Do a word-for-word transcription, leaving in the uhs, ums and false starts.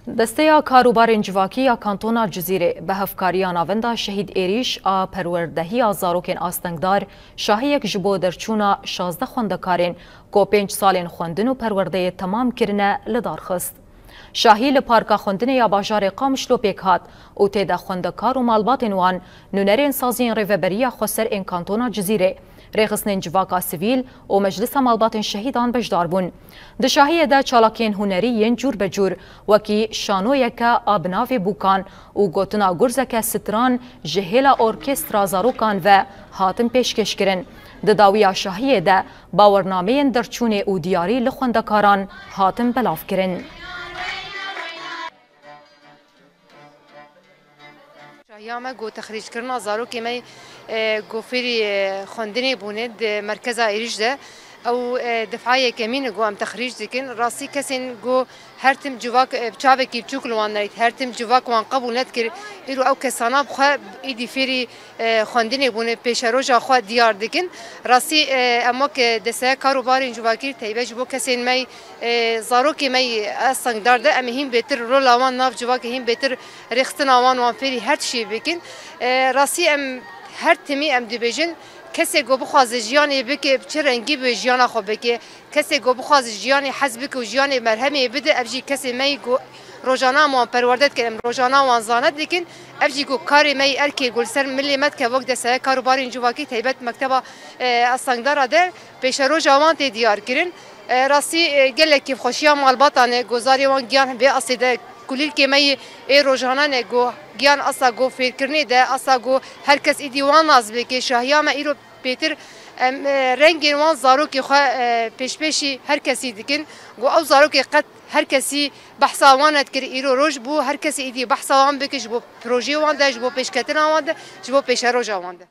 Desteya Karûbarên Civakî ya Kantona Cizîrê bi hevkariya Navenda Şehîd Êrîş a Perwerdehiya Zarokên Astengdar şahiyek ji bo derçûna şazdeh xwendekarên ku pênc salên xwendin û perwerdeyê temam kirine li dar xist. Şahî li Parka Xwendinê ya bajarê Qamişlo pêk hat û tê de xwendekar û malbatên wan, nûnerên saziyên Rêveberiya Xweser ên Kantona Cizîrê, rêxistinên civaka sivîl û Meclisa Malbatên Şehîdan beşdar bûn. Di şahiyê de çalakiyên hunerî yên cûr be cûr, wekî şanoyeke a bi navê Bûkan û gotina gurzeke stran ji hêla orkestra zarokan ve hatin pêşkêşkirin. Di dawiya şahiyê de bawernameyên derçûnê û diyarî li xwendekaran hatin belavkirin. Şahiya me ku texrîckirina zarokê me, e, ku fêrî, e, xwendinê bûne di merkeza êrîş de, ew, e, def'a yekemîn e ku em texrîc dikin. Rastî kesên ku her tim civak, e, çavekî biçûk li wan nedît, her tim civak wan qebûl nedikir, îro ew kesana bi xwe îdî fêrî, e, xwendinê bûne, pêşeroja xwe diyar dikin. Rastî, e, em wek, e, desteya kar û barên civakî taybet ji bo kesên me, e, zarokê me yê astengdar de em ê hîn bêtir rola wan nav civakê hîn bêtir rêxistina wan, wan fêrî her tiştî bikin. E, rastî em her timî em dibêjin, kesê ku bixwaze jiyanê bike, bi çi rengî bi jiyana xwe bike, kesê ku bixwaze jiyanê hez bike û jiyanê merhemê bide, ev jî kesê me yî ku rojana em wan perwerde dikin, em rojana wan zane dikin, ev jî ku karê me yî erkê ku li ser milê me dike wek desteya kar û barên civakî taybet mekteba, e, astengdara de pêşeroja wan tê diyar kirin. E, rastî, e, gelek kêfxweşiya malbatan e, ku zarê wan giyan vê asê de kulîlkê me yê ê rojane ne, ku giyan asa ku fêrkirinê de, asa ku her kes îdî wan nas bike. Şahiya me îro pêtir em, e, rengên wan zarokê xwe, e, pêşpêşî her kesî dikin. Ku ew zarokê qet her kesî behsa wan nedikir, îro roj bû her kesî îdî behsa wan bike ji bo projeyê wan de, ji bo pêşketina wan de, ji bo pêşeroja wan de.